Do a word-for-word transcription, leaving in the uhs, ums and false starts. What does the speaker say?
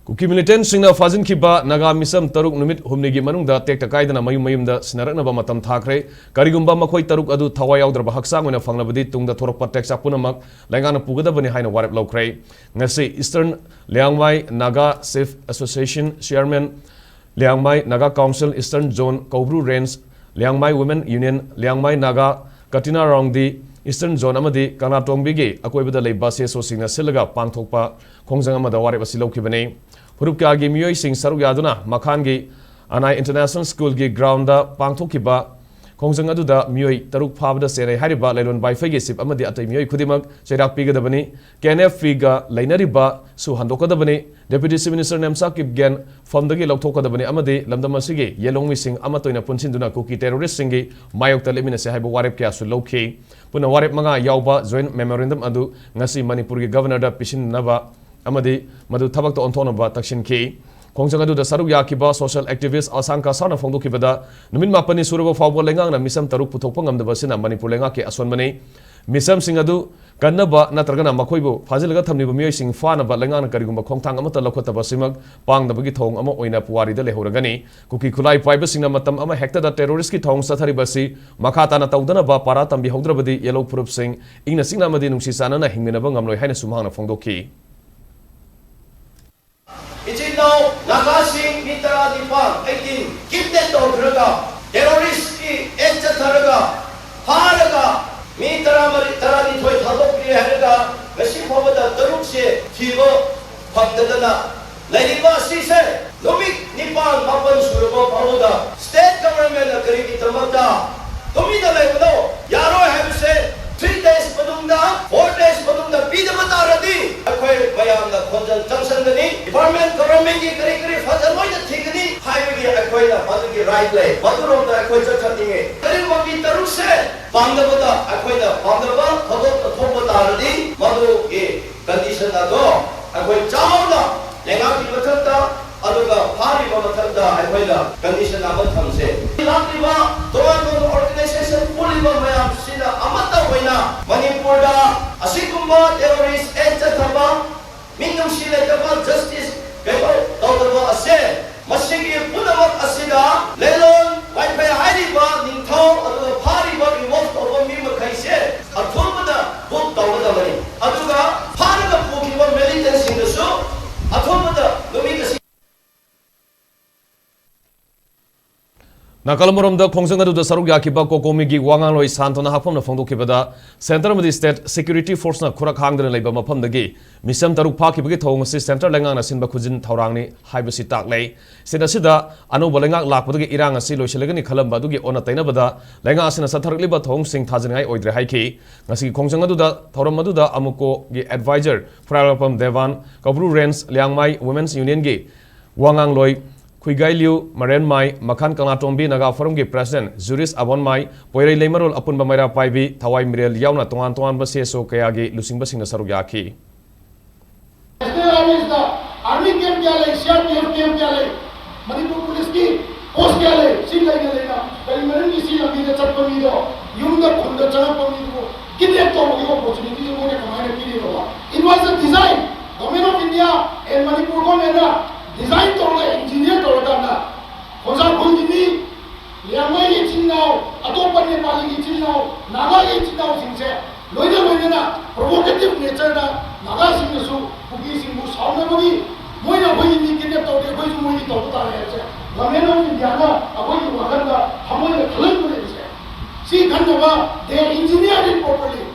ꯀꯨꯀꯤ ꯃꯤꯂꯤꯇꯦꯟꯠꯁꯤꯡꯅ ꯐꯥꯖꯤꯟꯈꯤꯕ ꯅꯥꯒꯥ ꯃꯤꯆꯝ ꯇꯔꯨꯛ ꯅꯨꯃꯤꯠ ꯍꯨꯝꯅꯤꯒꯤ ꯃꯅꯨꯡꯗ ꯇꯦꯛꯇ ꯀꯥꯏꯗꯅ ꯃꯌꯨꯝ ꯃꯌꯨꯝꯗ ꯁꯤꯟꯅꯔꯛꯅꯕ ꯃꯇꯝ ꯊꯥꯈ꯭ꯔꯦ꯫ ꯀꯔꯤꯒꯨꯝꯕ ꯃꯈꯣꯏ ꯇꯔꯨꯛ ꯑꯗꯨ ꯊꯋꯥꯏ ꯌꯥꯎꯗ꯭ꯔꯕ ꯍꯛꯆꯥꯡ ꯑꯣꯏꯅ ꯐꯪꯂꯕꯗꯤ ꯇꯨꯡꯗ ꯊꯣꯔꯛꯄ ꯇꯦꯛꯆꯥꯛ ꯄꯨꯝꯅꯃꯛ ꯂꯩꯉꯥꯛꯅ ꯄꯨꯒꯗꯕꯅꯤ ꯍꯥꯏꯅ ꯋꯥꯔꯦꯞ ꯂꯧꯈ꯭ꯔꯦ꯫ ꯉꯁꯤ Eastern Liangmai Naga Chief Association Chairman, Liangmai Naga Council Eastern Zone Koubru Range, Liangmai Women Union, Liangmai Naga Katina Rongdi Eastern Zone ꯑꯃꯗꯤ ꯀꯪꯂꯥꯇꯣꯡꯕꯤꯒꯤ ꯑꯀꯣꯏꯕꯗ ꯂꯩꯕ CSOꯁꯤꯡꯅ ꯁꯤꯜꯂꯒ ꯄꯥꯡꯊꯣꯛꯄ ꯈꯣꯡꯖꯪ ꯑꯃꯗ ꯋꯥꯔꯦꯞ ꯑꯁꯤ ꯂꯧꯈꯤꯕꯅꯤ꯫ ꯐꯨꯔꯨꯞ ꯀꯌꯥꯒꯤ ꯃꯤꯑꯣꯏꯁꯤꯡ ꯁꯔꯨꯛ ꯌꯥꯗꯨꯅ ꯃꯈꯥꯟꯒꯤ ꯑꯅꯥꯏ International Schoolꯒꯤ groundꯗ ꯄꯥꯡꯊꯣꯛꯈꯤꯕ ꯈꯣꯡꯖꯪ ꯑꯗꯨꯗ ꯃꯤꯑꯣꯏ ꯇꯔꯨꯛ ꯐꯥꯕꯗ ꯆꯦꯟꯅꯩ ꯍꯥꯏꯔꯤꯕ ꯂꯩꯂꯣꯟ ꯕꯥꯏꯐꯩꯒꯤ chief ꯑꯃꯗꯤ ꯑꯇꯩ ꯃꯤꯑꯣꯏ ꯈꯨꯗꯤꯡꯃꯛ ꯆꯩꯔꯥꯛ ꯄꯤꯒꯗꯕꯅꯤ꯫ KNFPꯒ ꯂꯩꯅꯔꯤꯕꯁꯨ ꯍꯟꯗꯣꯛꯀꯗꯕꯅꯤ꯫ Deputy Chief Minister Nemcha Kipgen ꯐꯝꯗꯒꯤ ꯂꯧꯊꯣꯛꯀꯗꯕꯅꯤ ꯑꯃꯗꯤ ꯂꯝꯗꯝ ꯑꯁꯤꯒꯤ ꯌꯦꯜꯍꯧꯃꯤꯁꯤꯡ ꯑꯃꯠꯇ ꯑꯣꯏꯅ ꯄꯨꯟꯁꯤꯟꯗꯨꯅ ꯀꯨꯀꯤ terroristꯁꯤꯡꯒꯤ ꯃꯥꯌꯣꯛꯇ ꯂꯦꯞꯃꯤꯟꯅꯁꯤ ꯍꯥꯏꯕ ꯋꯥꯔꯦꯞ ꯀꯌꯥꯁꯨ ꯂꯧꯈꯤ꯫ ꯄꯨꯟꯅ ꯋꯥꯔꯦꯞ ꯃꯉꯥ ꯌꯥꯎꯕ joint memorandum ꯑꯗꯨ ꯉꯁꯤ ꯃꯅꯤꯄꯨꯔꯒꯤ Governorꯗ ꯄꯤꯁꯤꯟꯅꯕ ꯑꯃꯗꯤ ꯃꯗꯨ ꯊꯕꯛꯇ ꯑꯣꯟꯊꯣꯛꯅꯕ ꯇꯛꯁꯤꯟꯈꯤ꯫ ꯈꯣꯡꯖꯪ ꯑꯗꯨꯗ ꯁꯔꯨꯛ ꯌꯥꯈꯤꯕ social activist ꯑꯁꯥꯡ ꯀꯁꯥꯔꯅ ꯐꯣꯡꯗꯣꯛꯈꯤꯕꯗ, ꯅꯨꯃꯤꯠ ꯃꯥꯄꯟꯅꯤ ꯁꯨꯔꯕ ꯐꯥꯎꯕ ꯂꯩꯉꯥꯛꯅ ꯃꯤꯆꯝ ꯇꯔꯨꯛ ꯄꯨꯊꯣꯛꯄ ꯉꯝꯗꯕ ꯑꯁꯤꯅ ꯃꯅꯤꯄꯨꯔ ꯂꯩꯉꯥꯛꯀꯤ ꯑꯁꯣꯟꯕꯅꯤ꯫ ꯃꯤꯆꯝꯁꯤꯡ ꯑꯗꯨ ꯀꯟꯅꯕ ꯅꯠꯇ꯭ꯔꯒꯅ ꯃꯈꯣꯏꯕꯨ ꯐꯥꯖꯤꯜꯂꯒ ꯊꯝꯂꯤꯕ ꯃꯤꯑꯣꯏꯁꯤꯡ ꯐꯥꯅꯕ ꯂꯩꯉꯥꯛꯅ ꯀꯔꯤꯒꯨꯝꯕ ꯈꯣꯡꯊꯥꯡ ꯑꯃꯠꯇ ꯂꯧꯈꯠꯇꯕ ꯑꯁꯤꯃꯛ ꯄꯥꯡꯗꯕꯒꯤ ꯊꯧꯑꯣꯡ ꯑꯃ ꯑꯣꯏꯅ ꯄꯨꯋꯥꯔꯤꯗ ꯂꯩꯍꯧꯔꯒꯅꯤ꯫ ꯀꯨꯀꯤ ꯈꯨꯠꯂꯥꯏ ꯄꯥꯏꯕꯁꯤꯡꯅ ꯃꯇꯝ ꯑꯃ ꯍꯦꯛꯇꯗ terroristꯀꯤ ꯊꯧꯑꯣꯡ ꯆꯠꯊꯔꯤꯕ ꯑꯁꯤ ꯃꯈꯥ ꯇꯥꯅ ꯇꯧꯗꯅꯕ ꯄꯥꯔꯥ ꯇꯝꯕꯤꯍꯧꯗ꯭ꯔꯕꯗꯤ ꯌꯦꯜꯍꯧ ꯐꯨꯔꯨꯞꯁꯤꯡ ꯏꯪꯅ ꯆꯤꯛꯅ ꯑꯃꯗꯤ ꯅꯨꯡꯁꯤ ꯆꯥꯟꯅꯅ ꯍꯤꯡꯃꯤꯟꯅꯕ ꯉꯝꯂꯣꯏ ꯍꯥꯏꯅꯁꯨ ꯃꯍꯥꯛꯅ ꯐꯣꯡꯗꯣꯛꯈꯤ꯫ ꯏꯆꯤꯟ ꯏꯅꯥꯎ ꯅꯥꯒꯥꯁꯤꯡ ꯃꯤ ꯇꯔꯥꯅꯤꯄꯥꯟ, eighteen, kidnap ꯇꯧꯈ꯭ꯔꯒ, terroristꯀꯤ act ꯆꯠꯊꯔꯒ, ꯐꯥꯔꯒ, ꯃꯤ ꯇꯔꯥꯃꯔꯤ, ꯇꯔꯥꯅꯤꯊꯣꯏ ꯊꯥꯗꯣꯛꯄꯤꯔꯦ ꯍꯥꯏꯔꯒ, ꯉꯁꯤ ꯐꯥꯎꯕꯗ ꯇꯔꯨꯛꯁꯦ ꯊꯤꯕ ꯐꯪꯗꯗꯅ ꯂꯩꯔꯤꯕ ꯑꯁꯤꯁꯦ ꯅꯨꯃꯤꯠ ꯅꯤꯄꯥꯟ, ꯃꯥꯄꯟ ꯁꯨꯔꯕ ꯐꯥꯎꯕꯗ state governmentꯅ ꯀꯔꯤꯒꯤꯗꯃꯛꯇ ꯇꯨꯃꯤꯟꯅ ꯂꯩꯕꯅꯣ? ꯌꯥꯔꯣꯏ ꯍꯥꯏꯕꯁꯦ three days ꯃꯅꯨꯡꯗ, four days ꯃꯅꯨꯡꯗ ꯄꯤꯗꯕ ꯇꯥꯔꯗꯤ ꯑꯩꯈꯣꯏ ꯃꯌꯥꯝꯅ ꯈꯣꯟꯖꯦꯜ ꯆꯪꯁꯟꯒꯅꯤ꯫ Department, governmentꯀꯤ ꯀꯔꯤ ꯀꯔꯤ ꯐꯖ ꯂꯣꯏꯅ ꯊꯤꯒꯅꯤ ꯍꯥꯏꯕꯒꯤ ꯑꯩꯈꯣꯏꯅ ꯃꯗꯨꯒꯤ right ꯂꯩ꯫ ꯃꯗꯨꯔꯣꯝꯗ ꯑꯩꯈꯣꯏ ꯆꯠꯊꯅꯤꯡꯉꯤ꯫ ꯀꯔꯤꯒꯨꯝꯕ ꯃꯤ ꯇꯔꯨꯛꯁꯦ ꯄꯥꯝꯗꯕꯗ ꯑꯩꯈꯣꯏꯅ ꯄꯥꯝꯗꯕ ꯊꯕꯛ ꯊꯣꯛꯄ ꯇꯥꯔꯗꯤ ꯃꯗꯨꯒꯤ condition ꯑꯗꯣ ꯑꯩꯈꯣꯏ ꯆꯥꯎꯅ ꯂꯩꯉꯥꯛꯀꯤ ꯃꯊꯛꯇ ꯑꯗꯨꯒ ꯐꯥꯔꯤꯕ ꯃꯊꯛꯇ ꯑꯩꯈꯣꯏꯅ condition ꯑꯃ ꯊꯝꯁꯦ꯫ ꯂꯥꯛꯂꯤꯕ ꯇꯣꯉꯥꯟ ꯇꯣꯉꯥꯟꯕ organization ꯄꯨꯜꯂꯤꯕ ꯃꯌꯥꯝꯁꯤꯅ ꯑꯃꯠꯇ ꯑꯣꯏꯅ ꯃꯅꯤꯄꯨꯔꯗ ꯑꯁꯤꯒꯨꯝꯕ terrorist act ꯆꯠꯊꯕ, ꯃꯤꯅꯨꯡꯁꯤ ꯂꯩꯇꯕ, justice ꯅꯥꯀꯜ ꯑꯃꯔꯣꯝꯗ ꯈꯣꯡꯖꯪ ꯑꯗꯨꯗ ꯁꯔꯨꯛ ꯌꯥꯈꯤꯕ ꯀꯣꯀꯣꯃꯤꯒꯤ ꯋꯥ ꯉꯥꯡꯂꯣꯏ ꯁꯥꯟꯇꯣꯅꯥ ꯍꯥꯛꯐꯝꯅ ꯐꯣꯡꯗꯣꯛꯈꯤꯕꯗ, ꯁꯦꯟꯇꯔ ꯑꯃꯗꯤ ꯁ꯭ꯇꯦꯠ ꯁꯦꯀ꯭ꯌꯨꯔꯤꯇꯤ ꯐꯣꯔꯁꯅ ꯈꯨꯔꯛ ꯍꯥꯡꯗꯅ ꯂꯩꯕ ꯃꯐꯝꯗꯒꯤ ꯃꯤꯁꯝ ꯇꯔꯨꯛ ꯐꯥꯈꯤꯕꯒꯤ ꯊꯧꯑꯣꯡ ꯑꯁꯤ ꯁꯦꯟꯇꯔ ꯂꯩꯉꯥꯛꯅ ꯁꯤꯟꯕ ꯈꯨꯖꯤꯟ ꯊꯧꯔꯥꯡꯅꯤ ꯍꯥꯏꯕꯁꯤ ꯇꯥꯛꯂꯦ꯫ ꯁꯤꯗ ꯑꯁꯤꯗ ꯑꯅꯧꯕ ꯂꯩꯉꯥꯛ ꯂꯥꯛꯄꯗꯒꯤ ꯏꯔꯥꯡ ꯑꯁꯤ ꯂꯣꯏꯁꯤꯜꯂꯒꯅꯤ ꯈꯜꯂꯝꯕ ꯑꯗꯨꯒꯤ ꯑꯣꯟꯅ ꯇꯩꯅꯕꯗ ꯂꯩꯉꯥꯛ ꯑꯁꯤꯅ ꯆꯠꯊꯔꯛꯂꯤꯕ ꯊꯧꯑꯣꯡꯁꯤꯡ ꯊꯥꯖꯅꯤꯡꯉꯥꯏ ꯑꯣꯏꯗ꯭ꯔꯦ ꯍꯥꯏꯈꯤ꯫ ꯉꯁꯤꯒꯤ ꯈꯣꯡꯖꯪ ꯑꯗꯨꯗ ꯊꯧꯔꯝ ꯑꯗꯨꯗ ꯑꯃꯨꯀꯣꯒꯤ ꯑꯦꯗꯚꯥꯏꯖꯔ ꯐꯨꯔꯥꯂꯥꯛꯄꯝ ꯗꯦꯕꯥꯟ, ꯀꯧꯕ꯭ꯔꯨ ꯔꯦꯟꯖ ꯂꯤꯌꯥꯡꯃꯥꯏ ꯋꯨꯃꯦꯟꯁ ꯌꯨꯅꯤꯌꯟꯒꯤ ꯋꯥ ꯉꯥꯡꯂꯣꯏ ꯈꯨꯏꯒꯥꯏꯂꯤꯌꯨ ꯃꯔꯦꯟꯃꯥꯏ, ꯃꯈꯥꯟ ꯀꯪꯂꯥꯇꯣꯝꯕꯤ ꯅꯥꯒꯥ ꯐꯣꯔꯝꯒꯤ ꯄ꯭ꯔꯦꯁꯤꯗꯦꯟꯠ ꯖꯨꯔꯤꯁ ꯑꯕꯣꯟꯃꯥꯏ, ꯄꯣꯏꯔꯩ ꯂꯩꯃꯔꯣꯜ ꯑꯄꯨꯟꯕ ꯃꯩꯔꯥ ꯄꯥꯏꯕꯤ, ꯊꯋꯥꯏ ꯃꯤꯔꯦꯜ ꯌꯥꯎꯅ ꯇꯣꯉꯥꯟ ꯇꯣꯉꯥꯟꯕ ꯁꯤ ꯑꯦꯁ ꯑꯣ ꯀꯌꯥꯒꯤ ꯂꯨꯆꯤꯡꯕꯁꯤꯡꯅ ꯁꯔꯨꯛ ꯌꯥꯈꯤ꯫ National Highwaysꯇ army camp ꯀꯌꯥ ꯂꯩ, C R P F camp ꯀꯌꯥ ꯂꯩ, ꯃꯅꯤꯄꯨꯔ ꯄꯨꯂꯤꯁꯀꯤ post ꯀꯌꯥ ꯂꯩ, ꯁꯤ ꯂꯩꯅ ꯂꯩꯅ ꯀꯔꯤ ꯃꯔꯝꯒꯤ ꯁꯤ ꯂꯝꯕꯤꯗ ꯆꯠꯄ ꯃꯤꯗꯣ, ꯌꯨꯝꯗ ꯈꯨꯟꯗ ꯆꯪꯉꯛꯄ ꯃꯤꯗꯨꯕꯨ kidnap ꯇꯧꯕꯒꯤ opportunityꯁꯦ ꯃꯣꯏꯅ ꯀꯃꯥꯏꯅ ꯄꯤꯔꯤꯅꯣꯕ? It was a design, Government of India and Manipur governmentꯅ design ꯇꯧꯔꯒ engineer ꯇꯧꯔꯀꯥꯟꯗ ꯈꯣꯡꯖꯥ ꯈꯨꯜꯒꯤ ꯃꯤ, ꯂꯤꯌꯥꯡꯃꯩꯒꯤ ꯏꯆꯤꯟ ꯏꯅꯥꯎ, ꯑꯇꯣꯞꯄ ꯅꯦꯄꯥꯂꯤꯒꯤ ꯏꯆꯤꯟ ꯏꯅꯥꯎ, ꯅꯥꯒꯥꯒꯤ ꯏꯆꯤꯟ ꯏꯅꯥꯎꯁꯤꯡꯁꯦ ꯂꯣꯏꯅ ꯂꯣꯏꯅꯅ provocative natureꯗ ꯅꯥꯒꯥꯁꯤꯡꯅꯁꯨ ꯀꯨꯀꯤꯁꯤꯡꯕꯨ ꯁꯥꯎꯅꯕꯒꯤ ꯃꯣꯏꯅ ꯑꯩꯈꯣꯏꯒꯤ ꯃꯤ kidnap ꯇꯧꯔꯗꯤ ꯑꯩꯈꯣꯏꯁꯨ ꯃꯣꯏꯒꯤ ꯇꯧꯕ ꯇꯥꯔꯦ ꯍꯥꯏꯕꯁꯦ Government of Indiaꯅ ꯑꯩꯈꯣꯏꯒꯤ ꯋꯥꯈꯜꯗ ꯊꯃꯣꯏꯗ ꯈꯜꯍꯟꯕ ꯂꯩꯕꯁꯦ, ꯁꯤ ꯈꯟꯅꯕ they engineered it properly꯫